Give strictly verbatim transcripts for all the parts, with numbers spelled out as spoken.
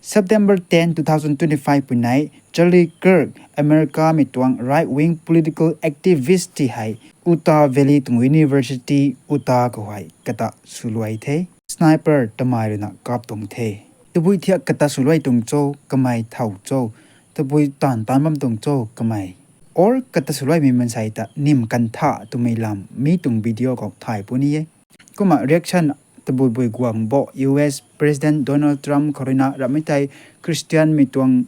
September ten, two thousand twenty-five pui nei Charlie Kirk, Americamei tuang right wing political activist ti hei Utah Valley tuang University, Utah khou hei kata swluai the. Sniper tamei ruina kap tuang the. Tabui thiak kata swluai tuang cho, kamei thow cho, tabui taanv taanc bam tuang cho kamei, or kata swluaimei mansei ta nim kan tha twmei lam mi tuang video khou thay puni e. Kumna reaction tabui bui guang bo, U S President Donald Trump khou ruina ramei tei Christianmei tuang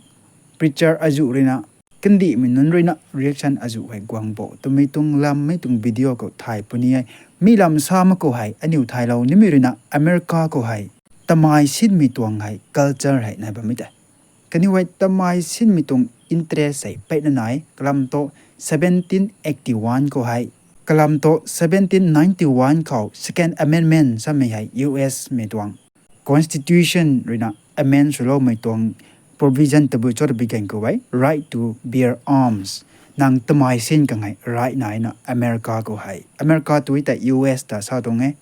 preacher azuh ruina, kandihmei nunc ruina reaction azuh hei guang bo twmei tuang lam mi tuang video khou thay puni e. Mi lam sa mak khou hei aniw thaylou nimei ruina America khou hei tamei sinmei tuang hei culture hei nai bammei tei, kaniw hei tamei sinmei tuang interest hei peyna nai. Kalam thu seventeen eighty-one khou hei, kalam thu seventeen ninety-one khou Second Amendment samei hei U S mei tuang Constitution ruina amend swloumei tuang provision tabui cho tabui gan khou hei right to bear arms, nang tamei sin khang hei right naina America khou hei, America tui tei U S ta sa tuang e.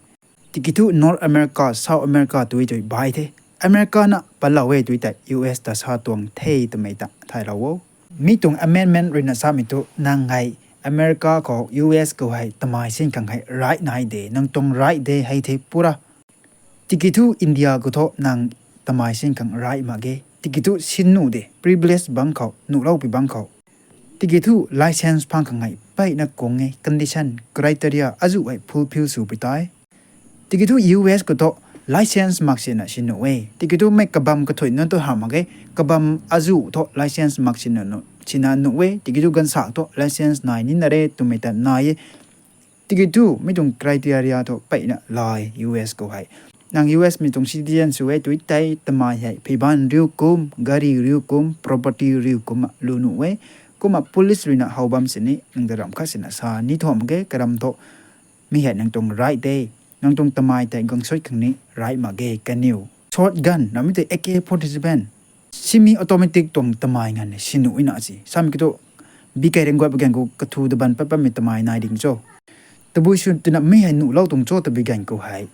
Tiki thu North America, South America tui tui bai the. America na palou e tui tei U S ta sa tuang the twmei ta thaylou o. Mi tuang amendment ruina samei thu nang hei America khou, U S khou hei tamei sin khang hei right nai de, nang tuang right de hei the pura. Tiki thu India khou thu nang tamei sin khang right mak ge. Tiki thu sin nuh de, privilege bang khou, nuhloupui bang khou. Tiki thu license phang khang hei peyna kung e, condition, criteria azuh hei fulfill swpui tei. Tiki thu U S khou thu license mak sina sin nuh e. Tiki thu mei kabam kathuina thu hamh mak ge, kabam azuh thu license mak sina nuh, sina nuh e. Tiki thu gansak thu license nai nina re twmei ta nai e. Tiki thu mi tuang criteria thu peyna lai U S khou hei. Nang U S mei tuang citizen sw e tui tei tamei hei pheyban riu kum, gari riu kum, property riu kumna lu nuh e. Kumna police ruina how bam sini nang ta ramh khat sina sa ni thu mak ge, kalam thu mi hei nang tuang right de, nang tuang tamei tei gangsut khang ni right mak ge kaniw. Shotgun, ramei tei A K forty-seven, semi automatic tuang tamei nganv hei sin nuh ina si. Samei kiu thu, B K Ringgua pui gan khou kathu daban pat patmei tamei nai ding cho. Tabui sw twna mi hei nuhlou tuang cho tabui gan khou hei,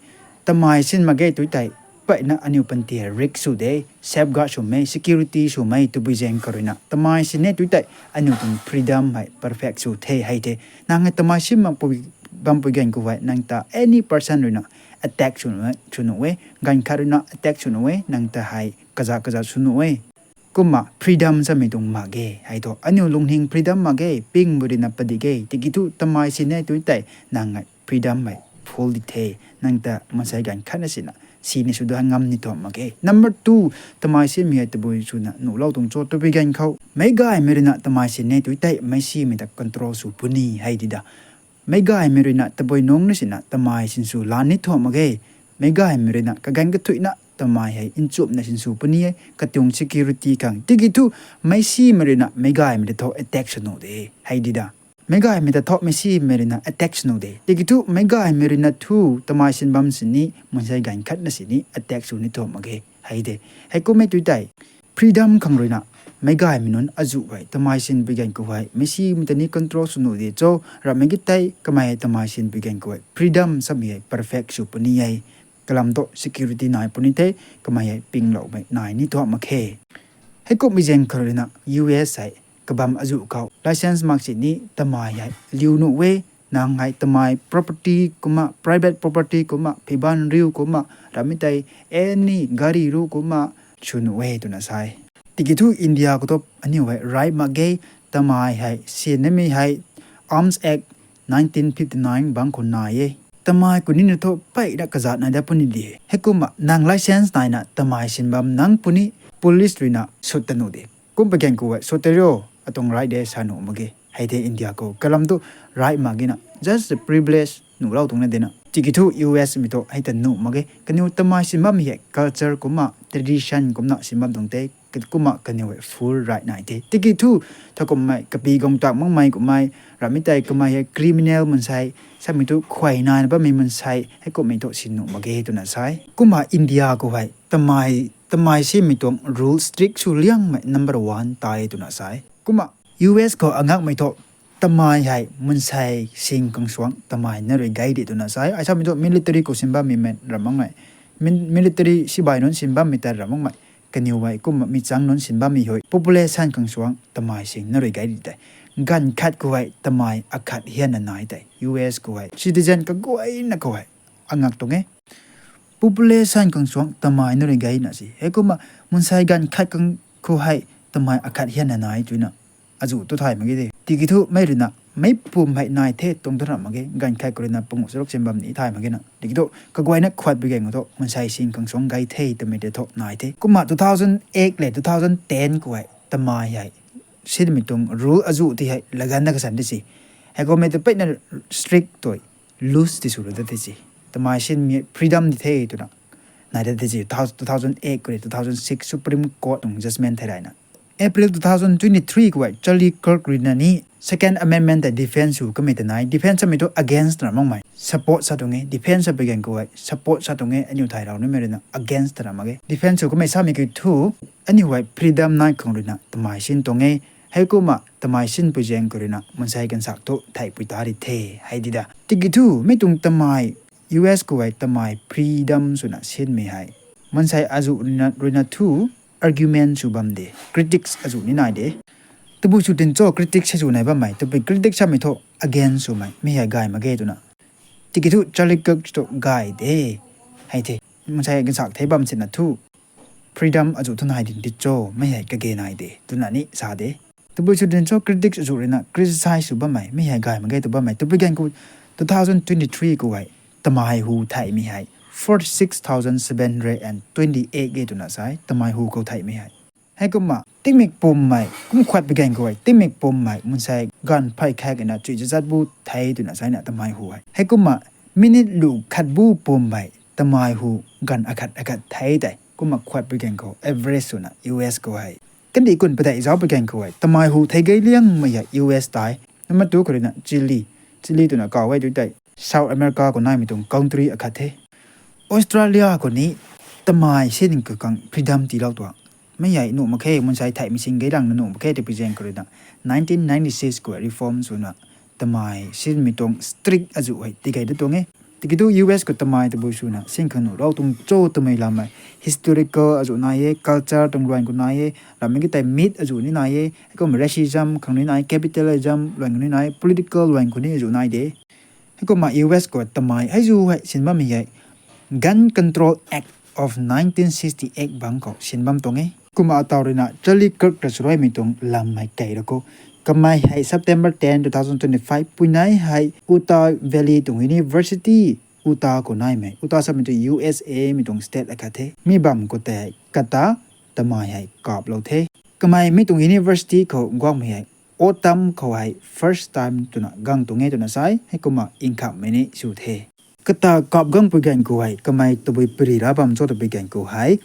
tamei sin mak ge tui tei, peyna aniw panty hei risk sw de, safeguard swmei, security swmei tabui zaeng khou ruina tamei sin e tui tei, aniw tuang freedom hei perfect sw the hei the. Nang hei tamei sin mak pui, bam pui gan khou hei nang ta any person ruina attack sw nuh e, sw nuh e, ganv khat ruina attack sw nuh e, nang ta hei kazat kazat sw nuh e. Kumna freedom samei tuang mak ge hei thu, aniw lungning freedom mak ge, ping bui ruina padik ge, tiki thu tamei sin e tui tei, nang hei freedom hei full di the, nang ta mansei ganv khatna sina, sini sw da ngam ni thu mak ge. Number two, tamei sinmei hei tabui swna nuhlou tuang cho tabui gan khou, meicgaymei ruina tamei sin e tui tei, meicsimei ta control sw puni hei di da. Meicgaymei ruina tabui nungc na sina tamei sin sw la ni thu mak ge. Meicgaymei ruina kaganv kathuina tamei hei nchumhna sin sw puni e, katuang security khang. Tiki thu meicsimei ruina meicgaymei ta thu attack sw nuh de hei di da. Meicgaymei ta thu meicsimei ruina attack sw nuh de. Tiki thu meicgaymei ruina thu tamei sin bam sini, mansei ganv khatna sini attack sw ni thu mak ge hei de. Heikummei tui tei, freedom khang ruina meicgaymei nunc azuh hei tamei sin pui gan khou hei meicsimei ta ni control sw nuh de cho, ramei ki tei kamei hei tamei sin pui gan khou hei freedom samei hei perfect sw puni e. Kalam thu security nai puni the, kamei hei pingloumei nai ni thu mak khe. Heikumhmei zaeng khou ruina U S hei kabam azuh khou license mak sini tamei hei liu nuh e, nang hei tamei property kumna, private property kumna, pheyban riu kumna, ramei tei any gari ru kumna sw nuh e twna sa e. Tiki thu India khou thu aniw hei right mak ge, tamei hei sin namei hei Arms Act nineteen fifty-nine bang khou nai e. Tamei kunina thu peyna kazat nai dat puni de. Heikumna nang license naina tamei sin bam nang puni, police ruina sut ta nuh de. Kum pui gan khou hei sut ta rio, atuang right de sa nuh mak ge hei the India khou. Kalam thu right mak ge na, just a privilege nuhlou tuang na de na. Tiki thu U S mei thu hei ta nuh mak ge. Kaniw tamei sin bammei hei culture kumna, tradition kumna sin bam tuang the. Kumna kaniw hei full right nai the. Tiki thu, tha kummei kapi guang tak makmei kummei, ramei tei kamei hei criminal mansei, samei thu khuay naina bammei mansei, heikumhmei thu sin nuh mak ge twna sa e. Kumna India khou hei tamei, tamei sinmei tuang rule strict sw liangmei number one tei twna sa e. Kumna U S khou angakmei thu tamei hei mansei sing khang suang tamei na rui gay de twna sa e. Ai samei thu military khou sin bammei mei ram makmei, min-, military sibai nunc sin bammei ta ram makmei, Kaniw hei kumna mi chang nunc sin bammei hei population khang suang tamei sing na rui gay di tei, ganv khat khou hei tamei akhat hianna nai tei, U S khou hei citizen kaguayna khou hei angak tuang e. Population khang suang tamei na rui gayna si. Heikumna mansei ganv khat khang khou hei tamei akhat hianna nai twna azuh tu thay mak ge de. Tiki thu mei ruina mei pum hei nai the tuang thu ramh mak ge, ganv khat khou ruina panguh charuk sin bam ni thay mak ge na. Tiki thu kaguayna khuat pui gaeng khou thu mansei sing khang suang gay the twmei tei thu nai the. Kumna two thousand eight le two thousand ten khou hei tamei hei sinmei tuang rule azuh ti hei laganna kasan di si. Heikumna mei ta peyna strict tui loose ti sw ru da ti si. Tamei sinmei freedom di the twna nai da ti si. Two thousand eight khou rui two thousand six Supreme Court tuang judgment thei rayna, April two thousand twenty-three khou hei Charlie Kirk ruina ni Second Amendment tei defense sw kamei ta nai. Defense samei thu against twna makmei, support sa tuang e. Defense sa pui gaeng khou hei support sa tuang e, aniu thay rau nimei ruina against twna mak ge. Defense sw kamei samei kiu thu aniu hei freedom nai khang ruina tamei sin tuang e. Heikumna tamei sin pui zaeng khou ruina mansei gansak thu theipui ta ri the hei di da. Tiki thu mi tuang tamei, U S khou hei tamei freedom swna sinmei hei mansei azuh ruina, ruina thu argument sw bam de, critics azuh ni nai de. Tabui sw tin cho critics hei sw nai bammei, tabui critics samei thu against swmei, mi hei gay mak ge twna. Tiki thu Charlie Kirk thu gay de. Hei the, mansei gansak thei bam sina thu freedom azuh thu nai ding di cho, mi hei kage nai de twna ni sa de. Tabui sw tin cho critics azuh ruina criticize sw bammei, mi hei gay mak ge tw bammei, tabui gaeng khou two thousand twenty-three khou hei tamei hu theimei hei forty-six thousand seven hundred and twenty-eight e twna sai, tamei hu khou theimei hei. Heikumna tingmik pummei kum khuat pui gaeng khou hei tingmik pummei mansei ganv phey khat ina chui zazat bu thei twna saina tamei hu hei. Heikumna minute lu khat bu pummei tamei hu ganv akhat akhat thei tei. Kumna khuat pui gaeng khou average swna U S khou hei kandih kun padeih zauc pui gaeng khou hei tamei hu thei gay liangmei hei U S tei. Number two khou ruina Chile, Chile twna kaw e tu tei South America khou naimei tuang country akhat the. Australia khou ni tamei sin khang freedom tiilou tuang. Mi hei nuh mak khe, mansei theimei sing gay rangna nuh mak khe, tei pui zaeng khou ruina nineteen ninety-six khou reform swna tamei sinmei tuang strict azuh hei tigay da tuang e. Tiki thu U S khou tamei tabui swna sin khang nuh rau tuang cho twmei lam hei historical azuh nai e, culture tuang luan khou nai e, rammei ki tei myth azuh ni nai e, heikumna racism khang ni nai, capitalism luan khou ni nai, political luan khou ni azuh nai de. Heikumna U S khou tamei hei zu hei sin bammei hei Gun Control Act of nineteen sixty-eight bang khou sin bam tuang e. Kumna ataw ruina Charlie Kirk ta swluaimei tuang lam hei kei ra khou, kamei hei September ten, two thousand twenty-five pui nai hei Utah Valley tuang university, Utah khou naimei, Utah samei tu U S A mei tuang state akhat the. Mi bam khou tei kata tamei hei kaplou the. Kamei mi tuang university khou guangmei hei autumn khou hei first time twna gang tuang e twna sai, heikumna nkhamhmei ni sw the. Kata kap gangpui gaeng khou hei kamei tabui pary ra bam cho twpui gaeng khou hei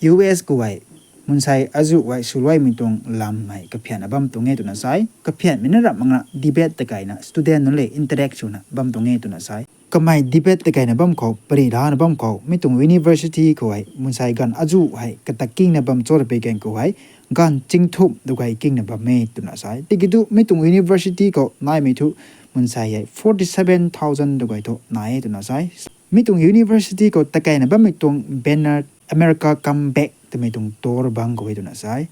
U S khou hei mansei azuh hei swluaimei tuang lam hei kaphianna bam tuang e twna sai. Kaphianmei na ramh makna debate takaina student nunc le interact swna bam tuang e twna sai. Kamei debate takaina bam khou, pary rana bam khou, mi tuang university khou hei mansei ganv azuh hei kata kingna bam cho twpui gaeng khou hei ganv chingthumh dugay kingna bam e twna sai. Tiki thu mi tuang university khou naimei thu mansei hei forty-seven thousand dugay thu nai e twna sai. Mi tuang university khou takaina bammei tuang banner America Come Back twmei tuang tor bang khou e twna sai.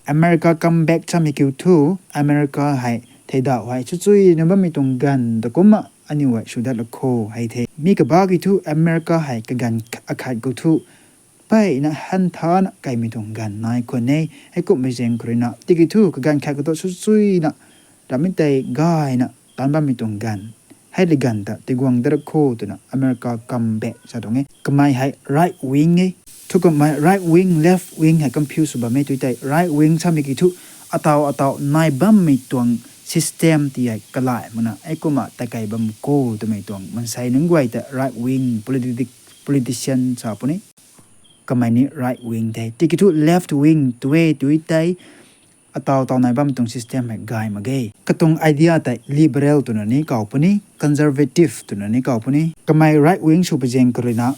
America Come Back samei kiu thu America hei theidauh hei swchuina bammei tuang ganv ta kumna aniu hei sw dat la kho hei the. Mi kabah kiu thu America hei kaganv akhat khou thu mpeyna hanthana kaimei tuang ganv nai khwan e. Heikumhmei zaeng khou ruina tiki thu kaganv khat khou thu swchuina rammei tei gayna taanc bammei tuang ganv, hei le ganv ta tiguang dat ra kho twna America Come Back sa tuang e. Kamei hei right wing e. Thu kamei right wing, left wing hei confuse sw bam e tu tei, right wing samei kiu thu ataw ataw nai bammei tuang system ti hei kalai makna heikumna takai bam kho twmei tuang mansei nunc guay ta right wing politic, politician sa puni. Kamei ni right wing the. Tiki thu left wing tu e tu tei ataw taw nai bam tuang system hei gay mak ge. Katuang idea tei liberal twna ni kaw puni, conservative twna ni kaw puni. Kamei right wing sw pui zaeng khou ruina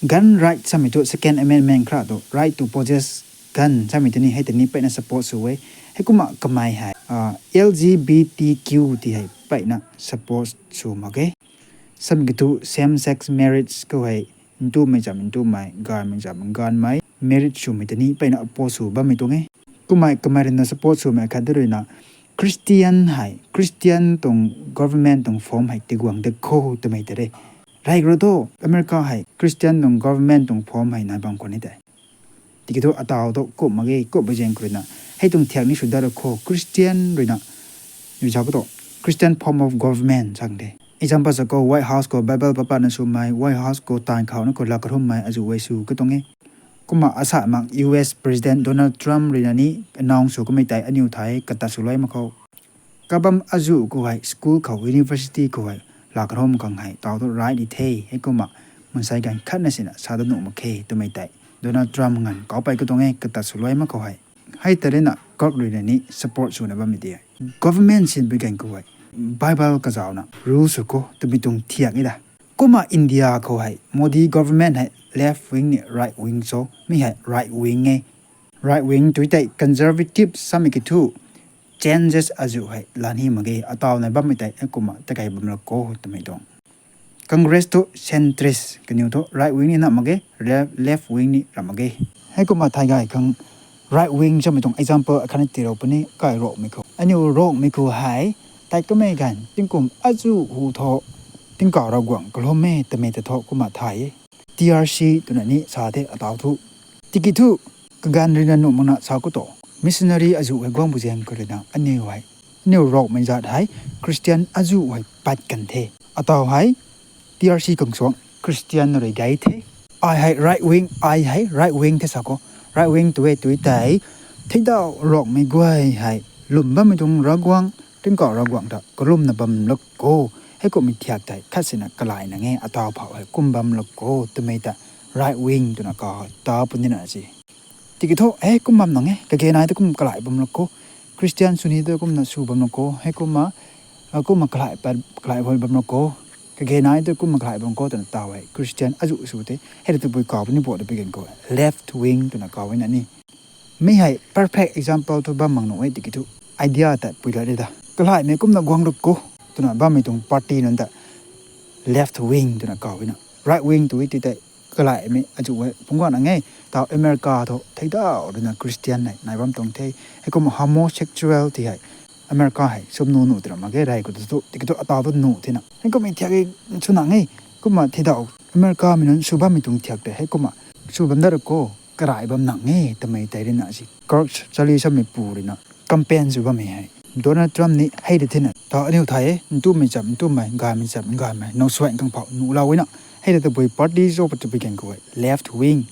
gun right samei thu Second Amendment khra tu, right to possess gun samei tu ni hei tei ni mpeyna support sw e. Heikumna kamei hei L G B T Q ti hei mpeyna support sw mak ge. Samei kiu thu same sex marriage khou hei ntumei cham ntumei, ganvmei cham ganvmei, merit swmei ta ni peyna oppose sw bammei tuang e. Kumna kamei ruina support swmei khat de ruina Christian hei, Christian tuang government tuang form hei tiguang de kho twmei ta re. Rey ru thu America hei Christian tuang government tuang form hei nai bam khou ni tei. Tiki thu ataw thu kum mak ge, kum mak zaeng khou ruina hei tuang thiak ni sw dat ra kho, Christian ruina, yu zauc khou thu Christian form of government sang de. Example sa khou White House khou Bible papatna swmei, White House khou taanv khou na khou laa karhummei azuh e sw katuang e. Kumna asa mak U S President Donald Trump ruina ni announce sw kamei tei aniu thay kata swluai mak khou. Kabam azuh khou hei school khou, university khou hei laa karhum khang hei taw thu right di the, heikumna mansei ganv khatna sina sa dat nuh mak khe twmei tei Donald Trump nganv kaupei katuang e kata swluai mak khou hei. Hei ta ruina Kirk ruina ni support swna bammei tei government sinpui ganv khou hei Bible kazauhna rule sw kho twmei tuang thiak e da. Kumna India khou hei Modi government hei left wing ni right wing cho, mi hei right wing e. Right wing tui tei conservative samei ki thu changes azuh hei la ni mak ge, ataw nai bammei tei heikumna takei bam la kho twmei tuang. Congress thu centrist kaniw thu right wing ni na mak ge, left wing ni ra mak ge. Heikumna thay gay khang right wing samei tuang example akhatni tiilou puni kai Rongmei khou. Aniu Rongmei khou hei tei kamei ganv tingkum azuh hu thu tingkauh Ravguangc kalum e twmei ta thu kumna thay e. T R C twna ni sa the ataw thu. Tiki thu kaganv ruina nuh makna sa khou thu missionary azuh hei guang bu zaeng khou ruina aniu hei, aniu Rongmei zat hei Christian azuh hei pat kan the. Ataw hei T R C khang suang Christian rui gay the. Ai hei right wing, ai hei right wing the sa khou. Right wing tui tui tei theidau Rongmei guay hei lwm bammei tuang Ravguangc, tingkauh Ravguangc ta kalumna bam la kho. Heikumhmei thiak tei khat sina kalaina nge, ataw phou hei kum bam la kho twmei ta right wing twna kaw ta punina si. Tiki thu hei kum bam nang e, kage nai tu kum kalai bam la kho. Christian sw ni tu kumna sw bam la kho. Heikumna, kumna kalai pat, kalai hoi bam la kho. Kage nai tu kumna kalai bam kho twna taw hei Christian azuh sw the. Hei tabui kaw puni bo twpui ganv khou left wing twna kaw na ni. Mi hei perfect example thu bam mak nuh e tiki thu idea ta pui la de da. Kalaimei kumna guang ruk kho twna bammei tuang party nunc ta left wing twna kaw na. Right wing tui tei kalaimei azuh hei phungc guangna nge. Taw America thu theidau ruina Christian hei nai bam tuang the. Heikumna homosexual tei hei America hei sum nuh nuh twna mak ge rey khou tu, tiki thu ataw thu nuh thena. Heikumhmei thiak e swna nge. Kumna theidau America mei nunc sw bammei tuang thiak tei heikumna sw bam dat ra kho, karai bam nang e twmei tei ruina si. Kirk Charlie samei pu ruina campaign sw bammei hei Donald Trump ni hei de thena ta aniu thay e, ntumei cham ntumei, gaymei cham gaymei, now suan khang phou nuh lou na. Hei de tabui party cho pat tabui ganv khou hei left wing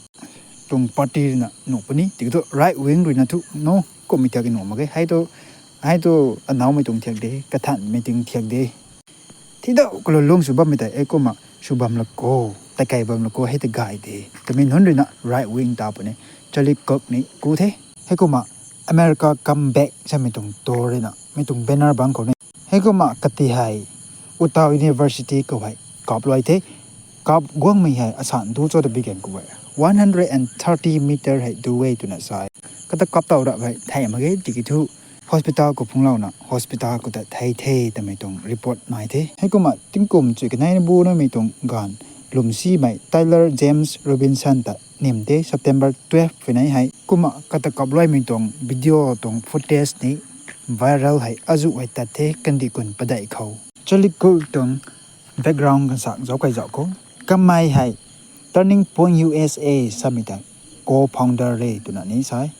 tuang party ruina nuh puni, tiki thu right wing ruina thu no, kumhmei thiak nuh mak ge. Hei tu, hei tu anaumei tuang thiak de, kathanmei tuang thiak de. Theidau kalung lung sw bammei tei heikumna sw bam la kho, takei bam la kho, hei ta gay de twmei nunc ruina right wing ta puni. Charlie Kirk ni ku the. Heikumna America Come Back samei tuang tour ruina mi tuang banner bangc khou ni. Heikumna kati hei Utah University khou hei kapluai the. Kap guangmei hei asan du cho tabui ganv khou hei one hundred and thirty meter hei du e twna sa e. Kata kap taw ra hei thei mak ge tiki thu hospital khou phungclouna hospital khou ta thei the twmei tuang report nai the. Heikumna tingkum chui kanei na bu namei tuang gaanv lwm simei Tyler James Robinson ta nim the September twelve pui nei hei. Kumna kata kapluaimei tuang video tuang footage ni viral hei azuh hei tat the kandih kun padeih khou. Charlie Kirk tuang background kansak zauc kai zauc khou. Kamei hei Turning Point U S A samei ta co-founder re twna ni sa e.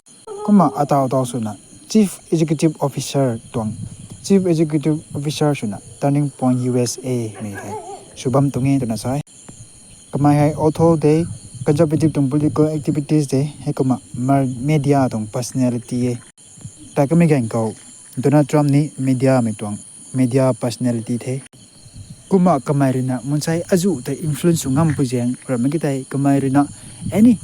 Kumna ataw taw swna Chief Executive Officer tuang, Chief Executive Officer swna Turning Point U S A mei hei sw bam tuang e twna sa e. Kamei hei author de, conservative tuang political activities de, heikumna media tuang personality e. Ta kamei ganv khou Donald Trump ni media mei tuang media personality the. Kumna kamei ruina mansei azuh tei influence sw ngampui zaeng ramei ki tei kamei ruina any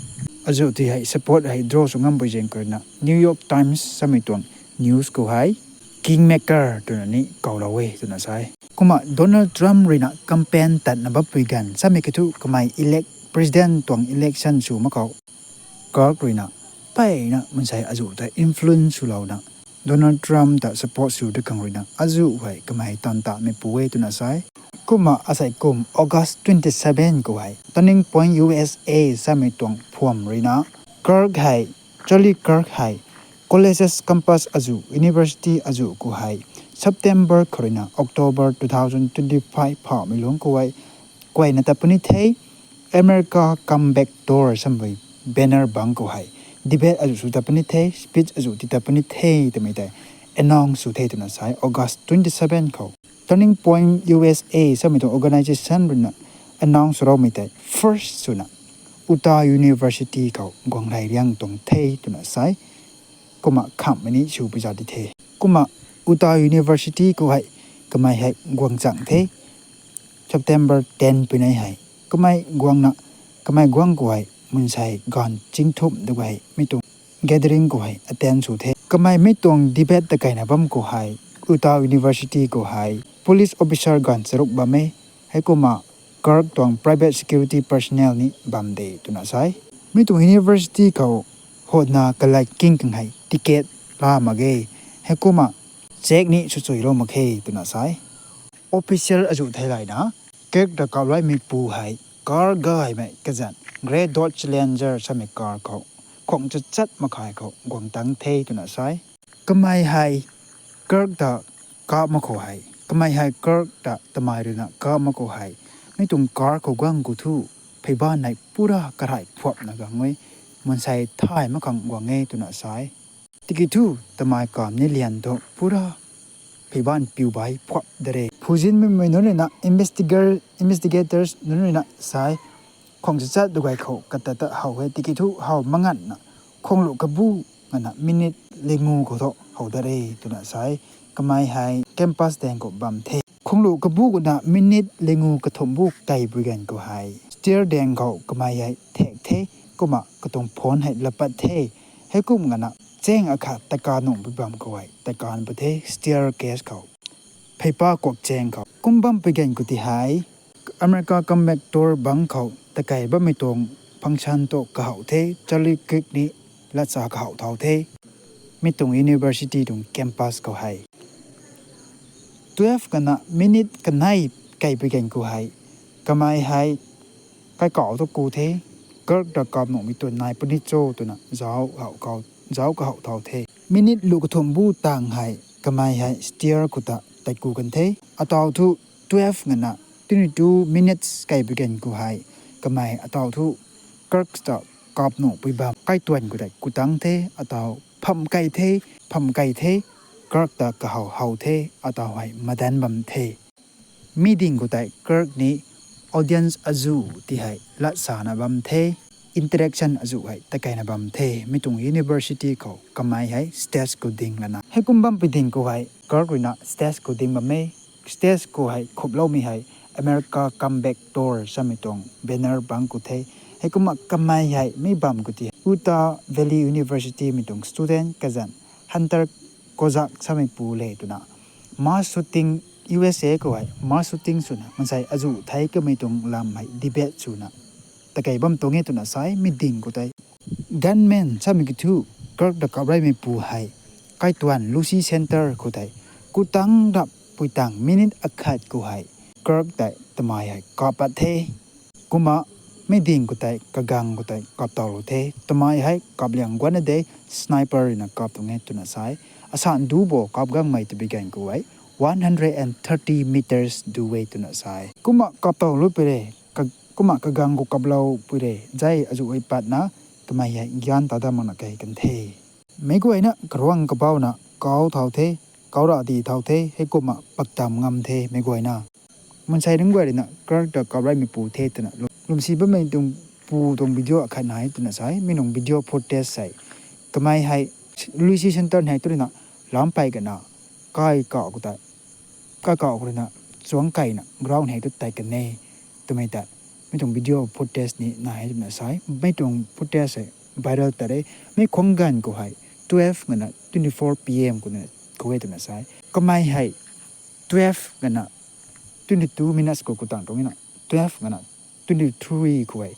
azuh tei hei support hei draw sw ngampui zaeng khou ruina New York Times samei tuang news khou hei kingmaker twna ni kawlou e twna sa e. Kumna Donald Trump ruina campaign tatna bampui ganv samei ki thu kamei elect, president tuang election sw mak khou Kirk ruina mpeyna mansei azuh ta influence swlouna Donald Trump ta support sw da khang ruina azuh hei kamei taanv tamei pu e twna sa e. Kumna asei kum August twenty seven khou hei Turning Point U S A samei tuang phuam ruina Kirk hei, Charlie Kirk hei, colleges campus azuh, university azuh khou hei, September khou ruina October two thousand twenty-five phaumei lungc khou hei, kuayna tat puni the, America Comeback Tour samei banner bangc khou hei, debate azuh sw tat puni the, speech azuh ti tat puni the twmei tei announce sw the twna sa e, August twenty-seven khou. Turning Point U S A samei tuang organisation ruina announce sw raumei tei first swna Utah University khou guang rey riang tuang the twna sa e. Kumna khamhmei ni sw pui zat di the. Kumna Utah University khou hei kamei hei guang chang the. September ten pui nei hei. Kamei guangna, kamei guang khou hei mansei ganv chingthumh da hei mi tuang gathering khou hei attend sw the. Kamei mi tuang debate ta keyna bam khou hei, Utah University khou hei police officer ganv charuk bam e. Heikumna Kirk tuang private security personnel ni bam de twna sa e. Mi tuang university khou hotna kalai king khang hei ticket la mak ge. Heikumna check ni swchuilou mak khe twna sa e. Official azuh theilayna, Kirk ta kap raymeipu hei car gaymei kazanc Grey Dodge Challenger samei car khou khwang chatchat makhai khou guang tang the twna sa e. Kamei hei Kirk ta kap mak khou hei, kamei hei Kirk ta tamei ruina kap mak khou hei, mi tuang car khou guang khou thu, pheyban hei pura karhai phuapna gang e, mansei thay mak khang guang e twna sa e. Tiki thu tamei kamv ni lian thu pura pheyban piu bai phuap da re. Phuzinmei nunc ruina investigator, investigators nunc ruina sa e, khwang chatchat dugay khou kata ta how e, tiki thu how manganvna khwanglu kabu nganvna minute lengu khou thu how dat re twna sa e. Kamei hei campus daeng khou bam the. Khwanglu kabu guna minute lengu kathumh bu kei pui ganv khou hei stair daeng khou kamei hei thek the. Kumna katuang phone hei lapat the. Heikum nganvna chaeng akhat taka nungh pui bam khou hei takan pat the staircase khou, pheypa kuak chaeng khou. Kum bam pui ganv khou ti hei America Comeback Tour bangc khou takei bammei tuang function tu kahow the, Charlie Kirk ni latsa kahow thau the. Mi tuang university tuang campus khou hei twelve kana minute kanei kei pui ganv khou hei, kamei hei kaikauh tu ku the, Kirk ta kap nuhmei tuang nai puni cho twna zauc kahow thau the. Minute lu kathumh bu tang hei kamei hei stair khou ta tei ku kan the. Atau thu twelve ngana twenty two minutes kei pui ganv khou hei, kamei atau thu Kirk ta kap nuhpui bam kaituan khou tei ku tang the, atau pham kei the, pham kei the, Kirk ta kahow how the, atau hei madan bam the. Mi ding khou tei Kirk ni audience azuh ti hei latsana bam the, interaction azuh hei takeina bam the. Mi tuang university khou kamei hei stage khou ding lana, heikum bam pui ding khou hei Kirk ruina stage khou ding bam e. Stage khou hei khuploumei hei America Comeback Tour samei tuang banner bang khou the. Heikumna kamei hei mi bam khou ti Utah Valley University mei tuang student kazanc Hunter Kozak sameipu le twna mass shooting, U S A khou hei mass shooting swna mansei azuh thei kamei tuang lam hei debate swna takei bam tuang e twna sa e. Mi ding khou tei gunman samei kiu thu Kirk ta kap reymeipu hei kaituan Lucy Center khou tei kutang rap pui tang minute akhat khou hei Kirk tei tamei hei kap pat the. Kumna mi ding khou tei kagang khou tei kap towlou the. Tamei hei kap liang guanna de, sniper ruina kap tuang e twna sa e. Asan du bo kap gangmei tabui gan khou hei one hundred and thirty meters du e twna sa e. Kumna kap towlou pui re, kumna kagang khou kaplou pui re, zai azuh ei patna kamei hei gyan ta dat makna kei kan the. Meic guayna karuang kabauna kau thau the, kau ra di thau the, heikumna paktam ngam the meic guayna. Mansei nunc guay ruina Kirk ta kap reymeipu the twna lwmsi bammei tuang pu tuang video akhat nai twna sa e. Mi nung video footage sei kamei hei Lucy Center hei tu ruina lampey kana kai kau khou tei, kai kau khou ruina chuang keyna ground hei tu tei kan e twmei tei mi tuang video footage ni nai twna sa e. Mi tuang footage hei viral ta re. Mi khwang ganv khou hei twelve ngana twenty four P M khou e twna sa e. Kamei hei twelve ngana twenty two minutes khou kutang tuang e na, twelve ngana twenty three khou e,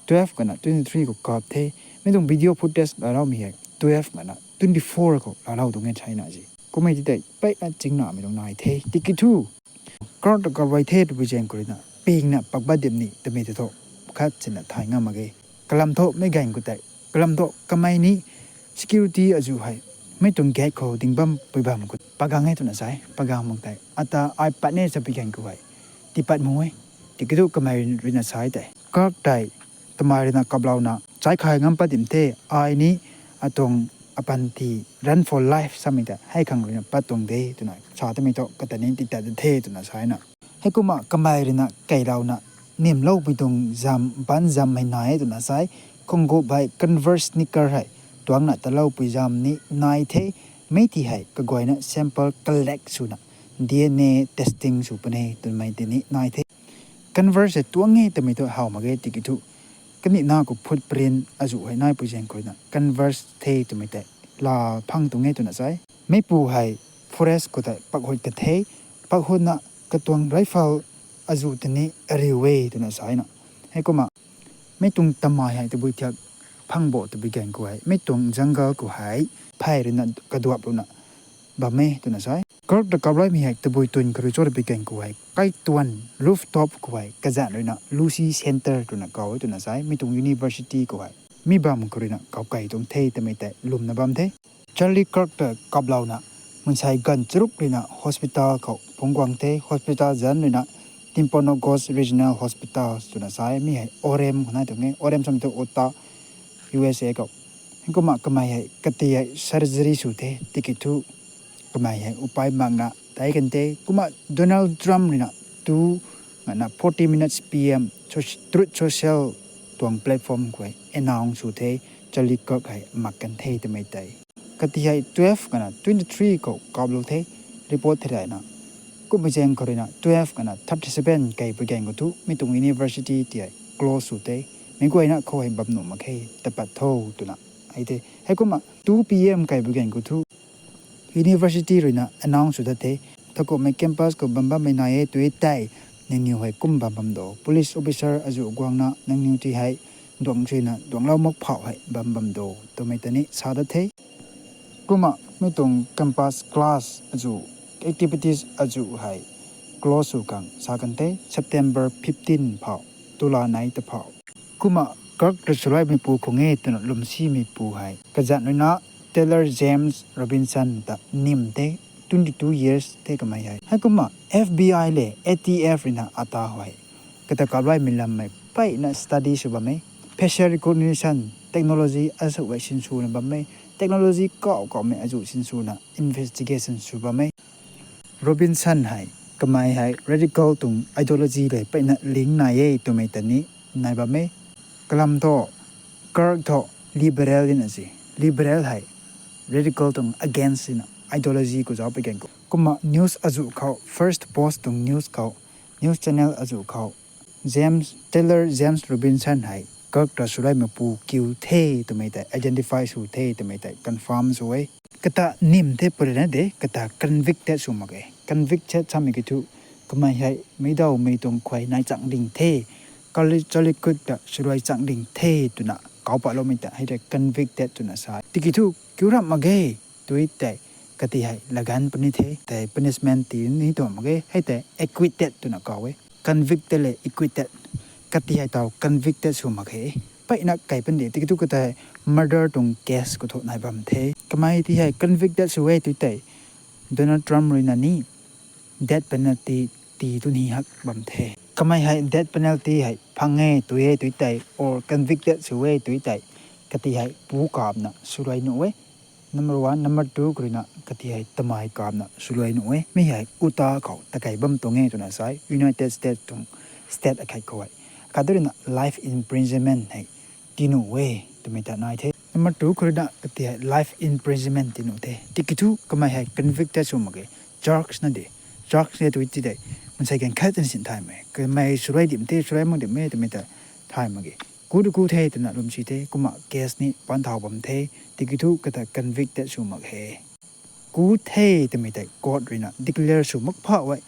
twelve ngana twenty three khou kap the. Mi tuang video footage laaloumei hei twelve ngana twenty four khou laalou tuang e theina si. Kummei ti tei peina chingnamei tuang nai the. Tiki thu Kirk ta kap rey the twpui zaeng khou ruina pingna pakbat dim ni twmei tei thu khat sina thay ngam mak ge. Kalam thu meic ganv khou tei Kalam thu kamei ni security azuh hei mei tuang gate khou ding bam pui bam khou pagang e twna sa e. Pagang mak tei ata ai pat ne sa pui gan khou hei tiipat mak e. Tiki thu kamei ruina sa e tei, Kirk tei kamei ruina kaplouna, chai khay ngam pat dim the, ai ni atuang apanty run for life samei ta hei khang ruina pat tuang de twna sa tamei thu kata ni tiitat the twna sa na. Heikumna kamei ruina keilouna nimloupui tuang zam, ban zammei nai e twna sa e. Khungup hei Converse sneaker hei tuangcna taloupui zam ni nai the. Mei ti hei kaguayna sample collect swna D N A testing sw puni twmei tei ni nai the. Converse hei tuang e twmei thu how mak ge tiki thu, kanina khou footprint azuh hei naipui zaeng khou ruina Converse the twmei tei laa phang tuang e twna sa e. Meipu hei forest khou tei pakhut ka the, pakhutna katuang rifle azuh tei ni ariu e twna sa na. Heikumna mei tuang tamei hei tabui thiak phang bo twpui gan khou hei mei tuang jungle khou hei phey ruina kaduap ruina bam e twna sa e. Kirk ta kaploumei hei tabui tun kariu cho twpui gan khou hei kaituan rooftop khou hei kazanc ruina Lucy Center twna kaw e twna sa e. Mei tuang university khou hei mi bam khou ruina kaw kei tuang the twmei tei lwmna bam the. Charlie Kirk ta kaplouna mansei ganv charuk ruina hospital khou phungc guang the. Hospital zanc ruina Timpanogos Regional Hospital twna sa e. Mi hei Orem khou nai tuang e. Orem samei thu Utah, U S A khou. Heikumna kamei hei kati hei surgery sw the tiki thu kamei hei upai makna tei kan the. Kumna Donald Trump ruina tu ngana forty minutes P M Truth Social tuang platform khou hei announce sw the, Charlie Kirk hei mak kan the twmei tei. Kati hei twelve ngana twenty three khou kaplou the, report thei rana. Kummei zaeng khou ruina twelve ngana thirty seven kei pui gan khou thu mei tuang university ti hei close sw the. Meic guayna khou hei bam nuh mak khe, tapat tho twna. Hei the heikumna two P M kei pui gan khou thu university ruina announce sw dat the. Thakumhmei campus khou bam bammei nai e tui tei, nangniw hei kum bam bam do. Police officer azuh guangna nangniw ti hei duang suina duanglou mak phauh hei bam bam do twmei ta ni sa dat the. Kumna mei tuang campus class azuh activities azuh hei close sw khang sa kan the, September fifteen phauh, tula nei ta phauh. Kumna Kirk ta swluaimeipu khang e twna lwmsimeipu hei kazanc ruina Taylor James Robinson ta nim the, twenty two years the kamei hei. Heikumna F B I le A T F ruina ata hei kata kapluaimei lammei peyna study sw bam e. Facial recognition technology azuh hei sinswna bam e. Technology kauh kauhmei azuh sinswna investigation sw bam e. Robinson hei kamei hei radical tuang ideology le peyna link nai e twmei ta ni nai bam e. Kalam thu Kirk thu liberal dina si. Liberal hei radical tuang against dina ideology khou zauc pui gan khou. Kumna news azuh khou, First Post tuang news khou, news channel azuh khou, James, Taylor James Robinson hei Kirk ta swluaimeipu kiu the twmei tei identify sw the twmei tei confirm sw e. Kata nim the purina de, kata convicted sw mak e. Convicted samei ki thu, kamei hei meicdawmei tuang khuay nai chang ding the, Charlie Kirk ta swluai chang ding the twna kauc patloumei ta hei tei convicted twna sa. Tiki thu kiu ramh mak ge tui tei, kati hei laganv puni the tei punishment tii ni tuang mak ge, hei tei acquitted twna kauc e. Convicted le acquitted, kati hei taw convicted sw mak khe. Peyna kei pun de, tiki thu kata hei murder tuang case khou thu nai bam the. Kamei ti hei convicted sw e tui tei, Donald Trump ruina ni death penalty tii tu ni hak bam the. Kamei hei death penalty hei phang e tui e tui tei, or convicted sw e tui tei, kati hei pu kapna swluai nuh e. Number one, number two khou ruina kati hei tamei kapna swluai nuh e. Mi hei Utah khou takei bam tuang e twna sa e, United States tuang state akhat khou hei. Khat tu ruina life imprisonment hei tii nuh e twmei ta nai the. Number two khou ruina kati hei life imprisonment tii nuh the. Tiki thu kamei hei convicted sw mak ge. Charge na de. Charge le tui ti tei, mansei ganv khat tan sin thaymei, kamei swluai dim the, swluai mak dim e twmei ta thay mak ge. Ku tu ku the twna lwmsi the, kumna case ni pan thau bam the. Tiki thu kata convicted sw mak he. Ku the twmei tei court ruina declare sw mak phauh e,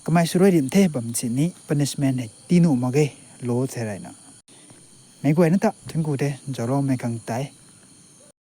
kamei swluai dim the bam sini punishment hei tii nuh mak ge, law thei rayna. Meic guayna ta thunc ku the, zaucloumei khang tei.